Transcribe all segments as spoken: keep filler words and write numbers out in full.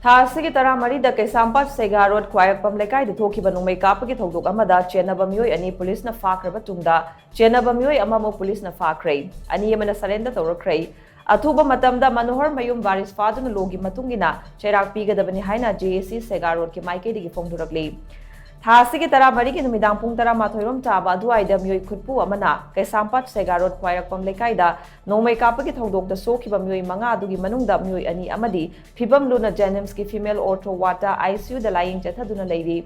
ꯊꯥ ꯑꯁꯤꯒꯤ ꯇꯔꯥꯃꯔꯤꯗ ꯀꯩꯁꯥꯝꯄꯥꯠ ꯁꯦꯒꯥ ꯔꯣꯗ ꯈ꯭ꯋꯥꯏꯔꯥꯛꯄꯝ ꯂꯩꯀꯥꯏꯗ ꯊꯣꯛꯈꯤꯕ ꯅꯣꯡꯃꯩ ꯀꯥꯞꯄꯒꯤ ꯊꯧꯗꯣꯛ ꯑꯃꯗ ꯆꯦꯟꯅꯕ ꯃꯤꯑꯣꯏ ꯑꯅꯤ ꯄꯨꯂꯤꯁꯅ ꯐꯥꯈ꯭ꯔꯕ ꯇꯨꯡꯗ, ꯆꯦꯟꯅꯕ ꯃꯤꯑꯣꯏ ꯑꯃꯃꯨꯛ ꯄꯨꯂꯤꯁꯅ ꯐꯥꯈ꯭ꯔꯦ꯫ ꯑꯅꯤ ꯑꯃꯅ ꯁꯔꯦꯟꯗꯔ ꯇꯧꯔꯛꯈ꯭ꯔꯦ꯫ ꯑꯊꯨꯕ ꯃꯇꯝꯗ ꯃꯅꯣꯍꯔ ꯃꯌꯨꯝ ꯕꯥꯔꯤꯁ ꯐꯥꯗꯨꯅ ꯂꯣꯒꯤ ꯃꯇꯨꯡ ꯏꯟꯅ ꯆꯩꯔꯥꯛ ꯄꯤꯒꯗꯕꯅꯤ ꯍꯥꯏꯅ ꯖꯦ ꯑꯦ ꯁꯤ ꯁꯦꯒꯥ ꯔꯣꯗꯀꯤ ꯃꯥꯏꯀꯩꯗꯒꯤ ꯐꯣꯡꯗꯣꯔꯛꯂꯤ꯫ ꯊꯥ ꯑꯁꯤꯒꯤ ꯇꯔꯥꯃꯔꯤꯒꯤ ꯅꯨꯃꯤꯗꯥꯡ ꯄꯨꯡ ꯇꯔꯥꯃꯥꯊꯣꯏ ꯔꯣꯝ ꯇꯥꯕ ꯑꯗꯨꯋꯥꯏꯗ ꯃꯤꯑꯣꯏ ꯈꯨꯠꯄꯨ ꯑꯃꯅ ꯀꯩꯁꯥꯝꯄꯥꯠ ꯁꯦꯒꯥ ꯔꯣꯗ ꯈ꯭ꯋꯥꯏꯔꯥꯛꯄꯝ ꯂꯩꯀꯥꯏꯗ ꯅꯣꯡꯃꯩ ꯀꯥꯞꯄꯒꯤ ꯊꯧꯗꯣꯛꯇ ꯁꯣꯛꯈꯤꯕ ꯃꯤꯑꯣꯏ ꯃꯉꯥ ꯑꯗꯨꯒꯤ ꯃꯅꯨꯡꯗ ꯃꯤꯑꯣꯏ ꯑꯅꯤ ꯑꯃꯗꯤ ꯐꯤꯕꯝ ꯂꯨꯅ ꯖꯦꯅꯤꯝꯁꯀꯤ ꯐꯤꯃꯦꯜ ꯑꯣꯔꯊꯣ ꯋꯥꯔꯗꯇ ꯑꯥꯏ ꯁꯤ ꯌꯨꯗ ꯂꯥꯌꯦꯡ ꯆꯠꯊꯗꯨꯅ ꯂꯩꯔꯤ꯫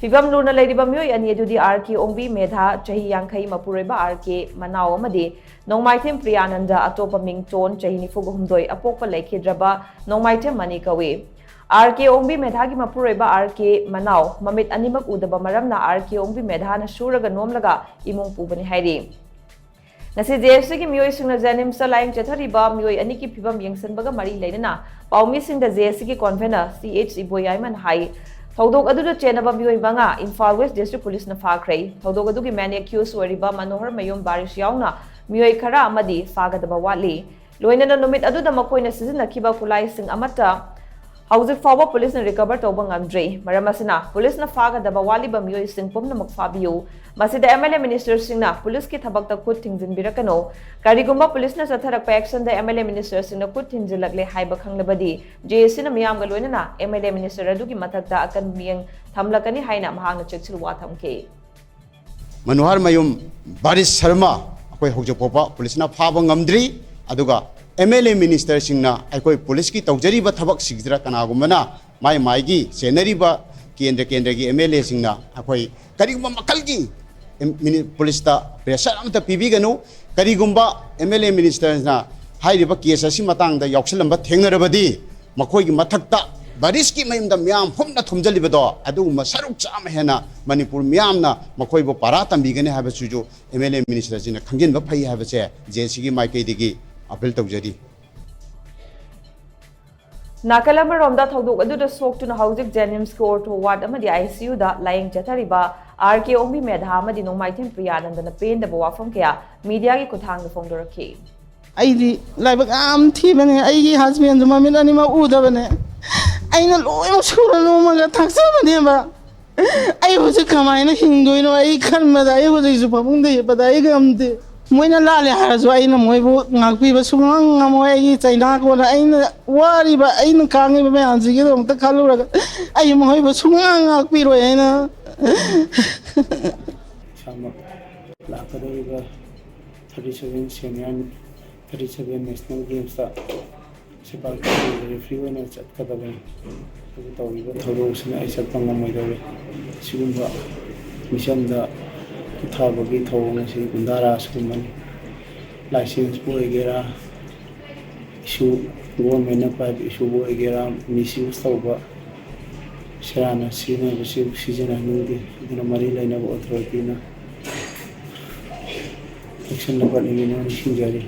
ꯐꯤꯕꯝ ꯂꯨꯅ ꯂꯩꯔꯤꯕ ꯃꯤꯑꯣꯏ ꯑꯅꯤ ꯑꯗꯨꯗꯤ ꯑꯥꯔ ꯀꯦ ꯑꯣꯡꯕꯤ ꯃꯦꯙꯥ, ꯆꯍꯤ ꯌꯥꯡꯈꯩ, ꯃꯄꯨꯔꯣꯏꯕ ꯑꯥꯔ ꯀꯦ ꯃꯅꯥꯎ, ꯑꯃꯗꯤ ꯅꯣꯡꯃꯥꯏꯊꯦꯝ ꯄ꯭ꯔꯤꯌꯥꯅꯟꯗ, ꯑꯇꯣꯞꯄ ꯃꯤꯡ ꯇꯣꯟ, ꯆꯍꯤ ꯅꯤꯐꯨꯒ ꯍꯨꯝꯗꯣꯏ, ꯑꯄꯣꯛꯄ ꯂꯩꯈꯤꯗ꯭ꯔꯕ ꯅꯣꯡꯃꯥꯏꯊꯦꯝ ꯃꯅꯤ ꯀꯧꯏ꯫ ꯑꯥꯔ ꯀꯦ ꯑꯣꯡꯕꯤ ꯃꯦꯙꯥꯒꯤ ꯃꯄꯨꯔꯣꯏꯕ ꯑꯥꯔ ꯀꯦ ꯃꯅꯥꯎ ꯃꯃꯤꯠ ꯑꯅꯤꯃꯛ ꯎꯗꯕ ꯃꯔꯝꯅ ꯑꯥꯔ ꯀꯦ ꯑꯣꯡꯕꯤ ꯃꯦꯙꯥꯅ ꯁꯨꯔꯒ ꯅꯣꯝꯂꯒ ꯏꯃꯨꯡ ꯄꯨꯕꯅꯤ ꯍꯥꯏꯔꯤ꯫ ꯉꯁꯤ ꯖꯦ ꯑꯦꯁ ꯁꯤꯒꯤ ꯃꯤꯑꯣꯏꯁꯤꯡꯅ ꯖꯦꯅꯤꯝꯁꯇ ꯂꯥꯌꯦꯡ ꯆꯠꯊꯔꯤꯕ ꯃꯤꯑꯣꯏ ꯑꯅꯤꯒꯤ ꯐꯤꯕꯝ ꯌꯦꯡꯁꯤꯟꯕꯒ ꯃꯔꯤ ꯂꯩꯅꯅ ꯄꯥꯎꯃꯤꯁꯤꯡꯗ ꯖꯦ ꯑꯦꯁ ꯁꯤꯒꯤ ꯀꯣꯟꯚꯦꯅꯔ ꯁꯤ ꯑꯩꯆ ꯏꯕꯣꯌꯥꯏꯃꯅ ꯍꯥꯏ꯫ ꯊꯧꯗꯣꯛ ꯑꯗꯨꯗ ꯆꯦꯟꯅꯕ ꯃꯤꯑꯣꯏ ꯃꯉꯥ ꯏꯝꯐꯥꯜ ꯋꯦꯁ ꯗꯤꯁꯇ꯭ꯔꯤꯛ ꯄꯨꯂꯤꯁꯅ ꯐꯥꯈ꯭ꯔꯦ꯫ ꯊꯧꯗꯣꯛ ꯑꯗꯨꯒꯤ ꯃꯦꯟ ꯑꯦꯀ꯭ꯌꯨꯁ ꯑꯣꯏꯔꯤꯕ ꯃꯅꯣꯍꯔ ꯃꯌꯨꯝ ꯕꯥꯔꯤꯁ ꯌꯥꯎꯅ ꯃꯤꯑꯣꯏ ꯈꯔ ꯑꯃꯗꯤ ꯐꯥꯒꯗꯕ ꯋꯥꯠꯂꯤ꯫ ꯂꯣꯏꯅꯅ ꯅꯨꯃꯤꯠ ꯑꯗꯨꯗ ꯃꯈꯣꯏꯅ ꯁꯤꯖꯤꯟꯅꯈꯤꯕ ꯈꯨꯠꯂꯥꯏꯁꯤꯡ ꯑꯃꯠꯇ ꯍꯧꯖꯤꯛ ꯐꯥꯎꯕ ꯄꯨꯂꯤꯁꯅ ꯔꯤꯀꯚꯔ ꯇꯧꯕ ꯉꯝꯗ꯭ꯔꯤ꯫ ꯃꯔꯝ ꯑꯁꯤꯅ ꯄꯨꯂꯤꯁꯅ ꯐꯥꯒꯗꯕ ꯋꯥꯠꯂꯤꯕ ꯃꯤꯑꯣꯏꯁꯤꯡ ꯄꯨꯝꯅꯃꯛ ꯐꯥꯕꯤꯌꯨ꯫ ꯃꯁꯤꯗ ꯑꯦꯝ ꯑꯦꯜ ꯑꯦ ꯃꯤꯅꯤꯁꯇꯔꯁꯤꯡꯅ ꯄꯨꯂꯤꯁꯀꯤ ꯊꯕꯛꯇ ꯈꯨꯠ ꯊꯤꯡꯖꯤꯟꯕꯤꯔꯛꯀꯅꯨ꯫ ꯀꯔꯤꯒꯨꯝꯕ ꯄꯨꯂꯤꯁꯅ ꯆꯠꯊꯔꯛꯄ ꯑꯦꯛꯁꯟꯗ ꯑꯦꯝ ꯑꯦꯜ ꯑꯦ ꯃꯤꯅꯤꯁꯇꯔꯁꯤꯡꯅ ꯈꯨꯠ ꯊꯤꯡꯖꯤꯜꯂꯛꯂꯦ ꯍꯥꯏꯕ ꯈꯪꯂꯕꯗꯤ ꯖꯦ ꯑꯦ ꯁꯤꯅ ꯃꯤꯌꯥꯝꯒ ꯂꯣꯏꯅꯅ ꯑꯦꯝ ꯑꯦꯜ ꯑꯦ ꯃꯤꯅꯤꯁꯇꯔ ꯑꯗꯨꯒꯤ ꯃꯊꯛꯇ ꯑꯀꯟꯕ ꯃꯤꯠꯌꯦꯡ ꯊꯝꯂꯛꯀꯅꯤ ꯍꯥꯏꯅ ꯃꯍꯥꯛꯅ ꯆꯦꯛꯁꯤꯜ ꯋꯥ ꯊꯝꯈꯤ꯫ ꯃꯅꯣꯍꯔ ꯃꯌꯨꯝ ꯕꯥꯔꯤꯁ ꯁꯔꯃ ꯑꯩꯈꯣꯏ ꯍꯧꯖꯤꯛ ꯐꯥꯎꯕ ꯄꯨꯂꯤꯁꯅ ꯐꯥꯕ ꯉꯝꯗ꯭ꯔꯤ꯫ ꯑꯗꯨꯒ ꯑꯦꯝ ꯑꯦꯜ ꯑꯦ ꯃꯤꯅꯤꯁꯇꯔꯁꯤꯡꯅ ꯑꯩꯈꯣꯏ ꯄꯨꯂꯤꯁꯀꯤ ꯇꯧꯖꯔꯤꯕ ꯊꯕꯛꯁꯤꯡꯁꯤꯗ ꯀꯅꯥꯒꯨꯝꯕꯅ ꯃꯥꯏ ꯃꯥꯏꯒꯤ ꯆꯦꯟꯅꯔꯤꯕ ꯀꯦꯟꯗ꯭ꯔ ꯀꯦꯟꯗ꯭ꯔꯒꯤ ꯑꯦꯝ ꯑꯦꯜ ꯑꯦꯁꯤꯡꯅ ꯑꯩꯈꯣꯏ ꯀꯔꯤꯒꯨꯝꯕ ꯃꯈꯜꯒꯤ ꯄꯨꯂꯤꯁꯇ ꯄ꯭ꯔꯦꯁꯔ ꯑꯃꯠꯇ ꯄꯤꯕꯤꯒꯅꯨ꯫ ꯀꯔꯤꯒꯨꯝꯕ ꯑꯦꯝ ꯑꯦꯜ ꯑꯦ ꯃꯤꯅꯤꯁꯇꯔꯅ ꯍꯥꯏꯔꯤꯕ ꯀꯦꯁ ꯑꯁꯤ ꯃꯇꯥꯡꯗ ꯌꯥꯎꯁꯤꯜꯂꯝꯕ ꯊꯦꯡꯅꯔꯕꯗꯤ ꯃꯈꯣꯏꯒꯤ ꯃꯊꯛꯇ ꯕꯥꯔꯤꯁꯀꯤ ꯃꯌꯨꯝꯗ ꯃꯤꯌꯥꯝ ꯍꯨꯝꯅ ꯊꯣꯝꯖꯤꯜꯂꯤꯕꯗꯣ ꯑꯗꯨꯒꯨꯝꯕ ꯁꯔꯨꯛ ꯆꯥꯝꯃ ꯍꯦꯟꯅ ꯃꯅꯤꯄꯨꯔ ꯃꯤꯌꯥꯝꯅ ꯃꯈꯣꯏꯕꯨ ꯄꯥꯔꯥ ꯇꯝꯕꯤꯒꯅꯤ ꯍꯥꯏꯕꯁꯤꯁꯨ ꯑꯦꯝ ꯑꯦꯜ ꯑꯦ ꯃꯤꯅꯤꯁꯇꯔꯁꯤꯡꯅ ꯈꯪꯖꯤꯟꯕ ꯐꯩ ꯍꯥꯏꯕꯁꯦ ꯖꯦ ꯑꯦꯁ ꯁꯤꯒꯤ ꯃꯥꯏꯀꯩꯗꯒꯤ ꯑꯄꯤꯜ ꯇꯧꯖꯔꯤ꯫ ꯅꯥꯀꯜ ꯑꯃꯔꯣꯝꯗ ꯊꯧꯗꯣꯛ ꯑꯗꯨꯗ ꯁꯣꯛꯇꯨꯅ ꯍꯧꯖꯤꯛ ꯖꯦꯅꯤꯝꯁꯀꯤ ꯑꯣꯔꯊꯣ ꯋꯥꯔꯗ ꯑꯃꯗꯤ ꯑꯥꯏ ꯁꯤ ꯌꯨꯗ ꯂꯥꯌꯦꯡ ꯆꯠꯊꯔꯤꯕ ꯑꯥꯔ ꯀꯦ ꯑꯣꯡꯕꯤ ꯃꯦꯙꯥ ꯑꯃꯗꯤ ꯅꯣꯡꯃꯥꯏꯊꯦꯝ ꯄ꯭ꯔꯤꯌꯥꯅꯟꯗꯅ ꯄꯦꯟꯗꯕ ꯋꯥꯐꯝ ꯀꯌꯥ ꯃꯤꯗꯤꯌꯥꯒꯤ ꯈꯨꯠꯊꯥꯡꯗ ꯐꯣꯡꯗꯣꯔꯛꯈꯤ꯫ ꯑꯩꯗꯤ ꯂꯥꯏꯕꯛ ꯌꯥꯝ ꯊꯤꯕꯅꯦ꯫ ꯑꯩꯒꯤ ꯍꯁꯕꯦꯟꯁꯨ ꯃꯃꯤꯠ ꯑꯅꯤꯃꯛ ꯎꯗꯕꯅꯦ꯫ ꯑꯩꯅ ꯂꯣꯏꯅꯃꯛ ꯁꯨꯔ ꯅꯣꯝꯃꯒ ꯊꯥꯛꯆꯕꯅꯦꯕ꯫ ꯑꯩ ꯍꯧꯖꯤꯛ ꯀꯃꯥꯏꯅ ꯍꯤꯡꯗꯣꯏꯅꯣ? ꯑꯩ ꯈꯟꯕꯗ, ꯑꯩ ꯍꯧꯖꯤꯛꯁꯨ ꯐꯃꯨꯡꯗ ꯍꯤꯞꯄꯗ ꯑꯩ ꯉꯝꯗꯦ꯫ ꯃꯣꯏꯅ ꯂꯥꯜꯂꯦ ꯍꯥꯏꯔꯁꯨ ꯑꯩꯅ ꯃꯣꯏꯕꯨ ꯉꯥꯛꯄꯤꯕ ꯁꯨꯡꯉꯝ ꯉꯝꯃꯣꯏ꯫ ꯑꯩꯒꯤ ꯆꯩꯅꯥ ꯀꯣꯟꯅ ꯑꯩꯅ ꯋꯥꯔꯤꯕ, ꯑꯩꯅ ꯈꯥꯡꯉꯤꯕ ꯃꯌꯥꯝꯁꯤꯒꯤꯗꯃꯛꯇ ꯈꯜꯂꯨꯔꯒ ꯑꯩ ꯃꯈꯣꯏꯕꯨ ꯁꯨꯡꯉꯥꯛ ꯉꯥꯛꯄꯤꯔꯣꯏ꯫ ꯑꯩꯅ ꯏꯁꯥꯃꯛ ꯂꯥꯛꯀꯗꯧꯔꯤꯕ thirty seven senior, thirty seven national games ꯇ ꯁꯦꯄꯥꯛ ꯇꯥꯛꯄꯒꯤ referee ꯑꯣꯏꯅ ꯆꯠꯀꯗꯕꯅꯤ꯫ ꯑꯗꯨꯕꯨ ꯇꯧꯔꯤꯕ ꯊꯧꯗꯣꯛꯁꯤꯅ ꯑꯩ ꯆꯠꯄ ꯉꯝꯃꯣꯏꯗꯧꯔꯤ꯫ ꯁꯤꯒꯨꯝꯕ ꯃꯤꯆꯝꯗ ꯈꯨꯠ ꯊꯥꯕꯒꯤ ꯊꯧꯑꯣꯡ ꯑꯁꯤ ꯒꯨꯟꯗꯥ ꯔꯥꯖꯀꯨꯝꯕꯅꯤ꯫ License ꯄꯨ ꯑꯣꯏꯒꯦꯔꯥ, issue, government ꯅ ꯄꯥꯏꯕ issue ꯕꯨ ꯑꯣꯏꯒꯦꯔꯥ, misuse ꯇꯧꯕ, ꯁꯦꯔꯥꯟꯅ ꯁꯤꯖꯤꯟꯅꯕꯁꯤ ꯁꯤꯖꯤꯟꯅꯍꯟꯅꯤꯡꯗꯦ꯫ ꯑꯗꯨꯅ ꯃꯔꯤ ꯂꯩꯅꯕ authority ꯅ ꯆꯦꯛꯁꯤꯟꯅꯕ ꯅꯤꯡꯁꯤꯡꯖꯔꯤ꯫